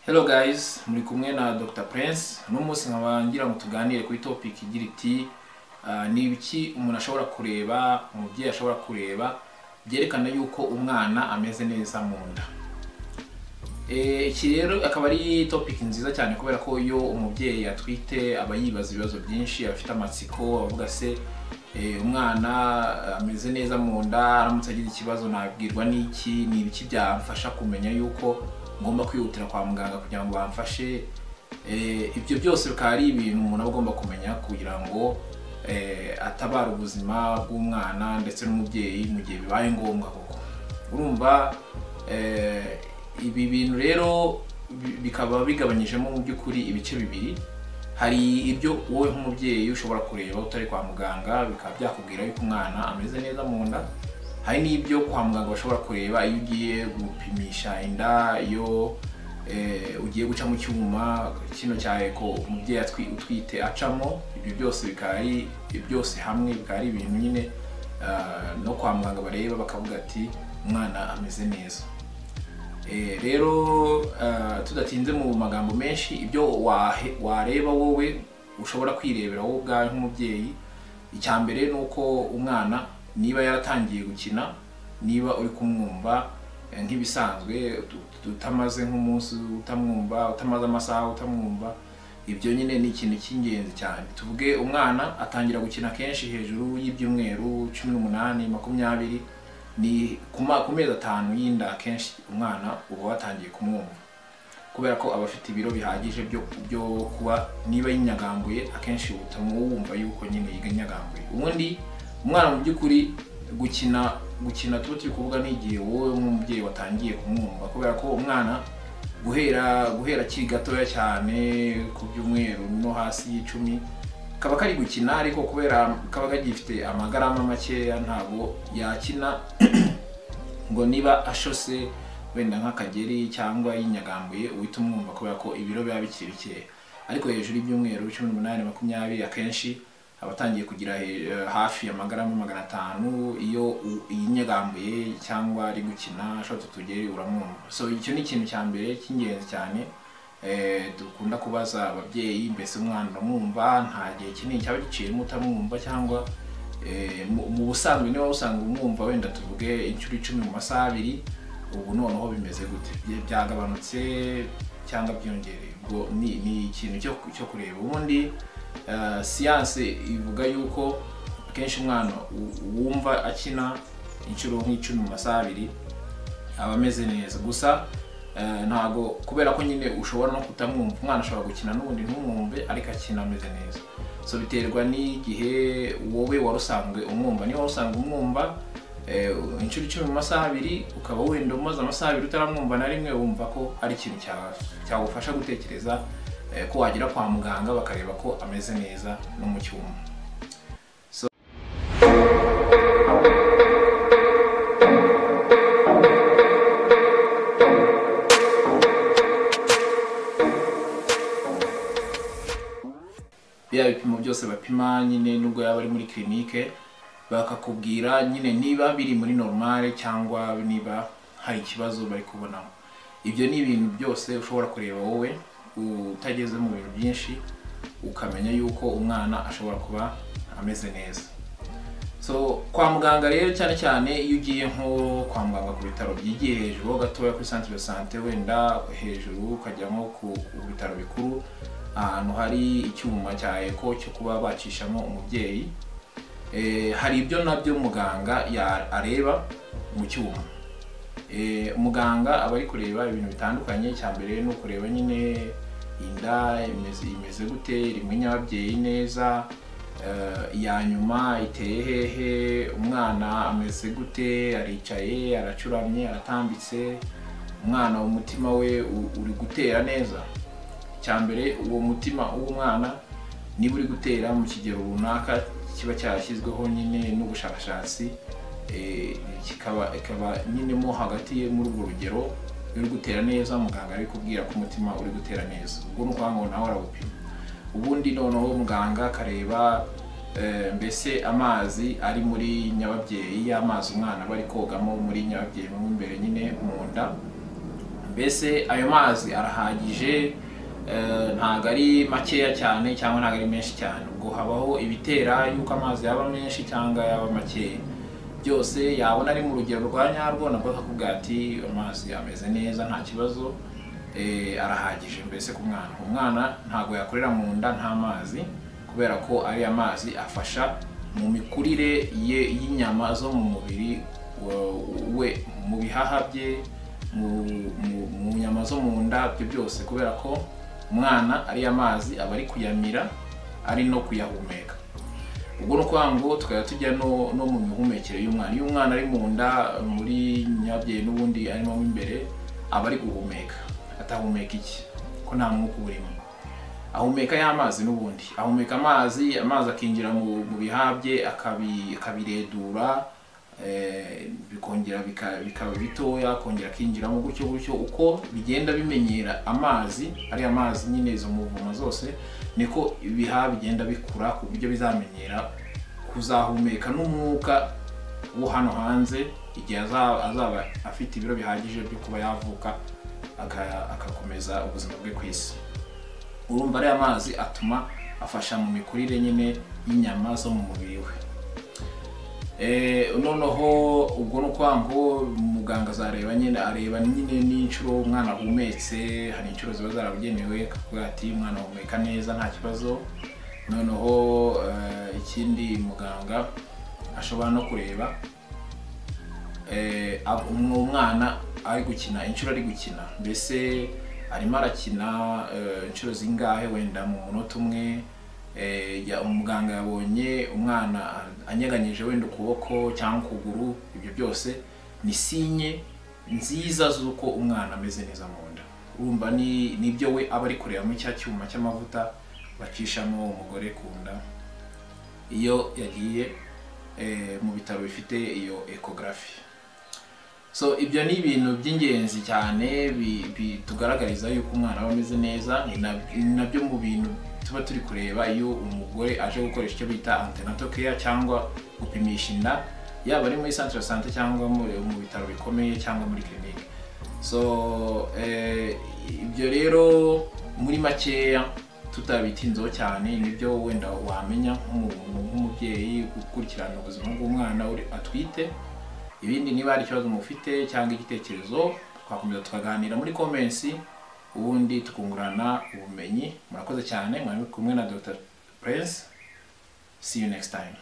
Hello guys, muri kumwe na Dr Prince. Uno munsi nkaba ngira ngo tuganire kuri topic igira iti ni ibiki umuntu ashobora kureba, umubyeyi ashobora kureba byerekana yuko umwana ameze neza mu nda. Iki rero akaba ari topic nziza cyane kubera ko iyo umubyeyi atwite aba yibaza ibibazo byinshi, afite amatsiko, avuga se umwana ameze neza mu nda, aramutse agize ikibazo nabwirwa n'iki, ni ibiki byamfasha kumenya yuko ngomba kwihutira kwa muganga kugira ngo bamfashe. Ibyo byose bikaba ari ibintu umuntu aba agomba kumenya kugira ngo atabare ubuzima bw'umwana ndetse n'umubyeyi mu gihe bibaye ngombwa koko. Urumva ibi bintu rero bikaba bigabanyijemo mu by'ukuri ibice bibiri. Hari ibyo wowe nk'umubyeyi ushobora kureba utari kwa muganga bikaba byakubwira yuko umwana ameze neza mu nda. Hari n'ibyo kwa muganga bashobora kureba iyo ugiye gupimisha inda, iyo ugiye guca mu cyuma kino cya echo umubyeyi utwite acamo. Ibyo byose bikaba ari byose hamwe bikaba ari ibintu nyine no kwa muganga bareba bakavuga ati umwana ameze neza. Rero tudatinze mu magambo menshi, ibyo wareba wowe ushobora kwirebera wowe ubwawe nk'umubyeyi, icya mbere ni uko umwana niba yaratangiye gukina, niba uri kumwumva nk'ibisanzwe, utamaze nk'umunsi utamwumva, utamaze amasaha utamwumva, ibyo nyine ni ikintu cy'ingenzi cyane. Tuvuge umwana atangira gukina kenshi hejuru y'ibyumweru 18, 20, ni ku mezi 5 y'inda kenshi umwana uba watangiye kumwumva, kubera ko aba afite ibiro bihagije byo kuba niba yinyagambuye akenshi utamwumva yuko nyine yinyagambuye. Ubundi umwana mu by'ukuri gukina tuba turi kuvuga n'igihe wowe nk'umubyeyi watangiye kumwumva, kubera ko umwana guhera akiri gatoya cyane ku byumweru no hasi y'icumi kaba kari gukina, ariko kubera kaba kagifite amagarama makeya ntabwo yakina ngo niba ashose wenda nk'akageri cyangwa yinyagambuye uhita umwumva, kubera ko ibiro biba bikiri bikeya. Ariko hejuru y'ibyumweru 18, 20 akenshi abatangiye kugira hafi amagarama 500 iyo yinyagambuye cyangwa ari gukina ashotse utugeri uramwumva. So icyo ni ikintu cya mbere cy'ingenzi cyane dukunda kubaza ababyeyi, mbese umwana uramwumva nta gihe kinini cyaba giciyemo utamwumva, cyangwa mu busanzwe niba usanga umwumva wenda tuvuge inshuro 10 mu masaha 2, ubu noneho bimeze gute, byagabanutse cyangwa byiyongereye? Ubwo ni ikintu cyo kureba. Ubundi siyanse ivuga yuko akenshi umwana wumva akina inshuro nk'icumi mu masaha 2 aba ameze neza. Gusa ntago kubera ko nyine ushobora no kutamwumva, umwana ashobora gukina n'ubundi ntumwumve ariko akina ameze neza. So biterwa n'igihe wowe warusanzwe umwumva. Niba warusanzwe umwumva inshuro 10 mu masaha 2, ukaba wenda umaze amasaha 2 utaramwumva na rimwe, wumva ko ari ikintu cyagufasha gutekereza ko wagera kwa muganga bakareba ko ameze neza no mu cyuma. So bya bipimo byose bapima nyine nubwo yaba ari muri clinique bakakubwira nyine niba biri muri normale cyangwa niba hari ikibazo bari kubonamo. Ibyo ni ibintu byose ushobora kureba wowe utageze mu bintu byinshi ukamenya yuko umwana ashobora kuba ameze neza. So kwa muganga rero cyane cyane iyo ugiye nko kwa muganga ku bitaro byigiye hejuru gatoya kuri centre de santé, wenda hejuru ukajya nko ku bitaro bikuru ahantu hari icyuma cya echo cyo kuba bacishamo umubyeyi, hari ibyo nabyo muganga areba mu cyuma. Muganga aba ari kureba ibintu bitandukanye. Icya mbere ni ukureba nyine inda imeze gute, rimwe nyababyeyi neza, iya nyuma iteye hehe, umwana ameze gute, aricaye, aracuramye, aratambitse, umwana umutima we uri gutera neza. Icya mbere uwo mutima w'umwana niba uri gutera mu kigero runaka kiba cyarashyizweho nyine n'ubushakashatsi, kikaba nyine mo hagati ye muri urwo rugero uri gutera neza, muganga ari kubwira ko umutima uri gutera neza. Ubwo ni ukuvuga ngo nawe arawupima. Ubundi noneho muganga akareba mbese amazi ari muri nyababyeyi, y'amazi umwana bari kogamo muri nyababyeyi mo imbere nyine mu nda, Mbese ayo mazi arahagije, ntago ari makeya cyane cyangwa ntago ari menshi cyane. Ubwo habaho ibitera yuko amazi yaba menshi cyangwa yaba makeya, byose yabona ari mu rugero rwa nyarwo, nabwo akakubwira ati amazi ameze neza nta kibazo, arahagije mbese ku mwana. Umwana ntago yakorera mu nda nta mazi, kubera ko ari amazi afasha mu mikurire ye y'inyama zo mu mubiri we, mu bihaha bye, mu nyama zo mu nda, ibyo byose, kubera ko umwana ari amazi aba ari kuyamira ari no kuyahumeka. Ubwo ni ukuvuga ngo tukajya tujya no mu mihumekere y'umwana. Iyo umwana ari mu nda muri nyababyeyi n'ubundi arimo mo imbere, aba ari guhumeka. Atahumeka iki? Ko nta mwuka urimo. Ahumeka ya mazi n'ubundi, ahumeka amazi, amazi akinjira mu bihaha bye, akabiredura, bikongera bikaba bitoya, akongera akinjiramo gutyo gutyo. Uko bigenda bimenyera amazi, ari amazi nyine izo muvuma zose, niko ibihaha bigenda bikura ku buryo bizamenyera kuzahumeka n'umwuka wo hano hanze igihe azaba afite ibiro bihagije byo kuba yavuka akakomeza ubuzima bwe ku isi. Urumva ari amazi atuma afasha mu mikurire nyine y'inyama zo mu mubiri we. Noneho ubwo ni ukuvuga ngo muganga azareba nyine, areba nyine n'inshuro umwana ahumetse, hari inshuro ziba zarabugenewe, akavuga ati umwana ahumeka neza nta kibazo. Noneho ikindi muganga ashobora no kureba umwana ari gukina, inshuro ari gukina, mbese arimo arakina inshuro zingahe wenda mu munota umwe. Umuganga yabonye umwana anyeganyije wenda ukuboko cyangwa ukuguru, ibyo byose ni sinye nziza z'uko umwana ameze neza mu nda. Urumva nibyo we aba ari kureba muri cya cyuma cy'amavuta bacishamo umugore ku nda iyo yagiye mu bitaro bifite iyo ecography. So ibyo ni ibintu by'ingenzi cyane bitugaragariza yuko umwana aba ameze neza. Ni nabyo mu bintu tuba turi kureba iyo umugore aje gukoresha icyo bita antenatal care cyangwa gupimisha inda, yaba ari muri centre de santé cyangwa mu bitaro bikomeye cyangwa muri clinique. So ibyo rero muri makeya tutabitinzeho cyane, nibyo wenda wamenya nk'umubyeyi gukurikirana ubuzima bw'umwana atwite. Ibindi niba hari ikibazo mufite cyangwa igitekerezo, twakomeza tukaganira muri comments, ubundi tukungurana ubumenyi. Murakoze cyane, mwari kumwe na Dr. Prince. See you next time.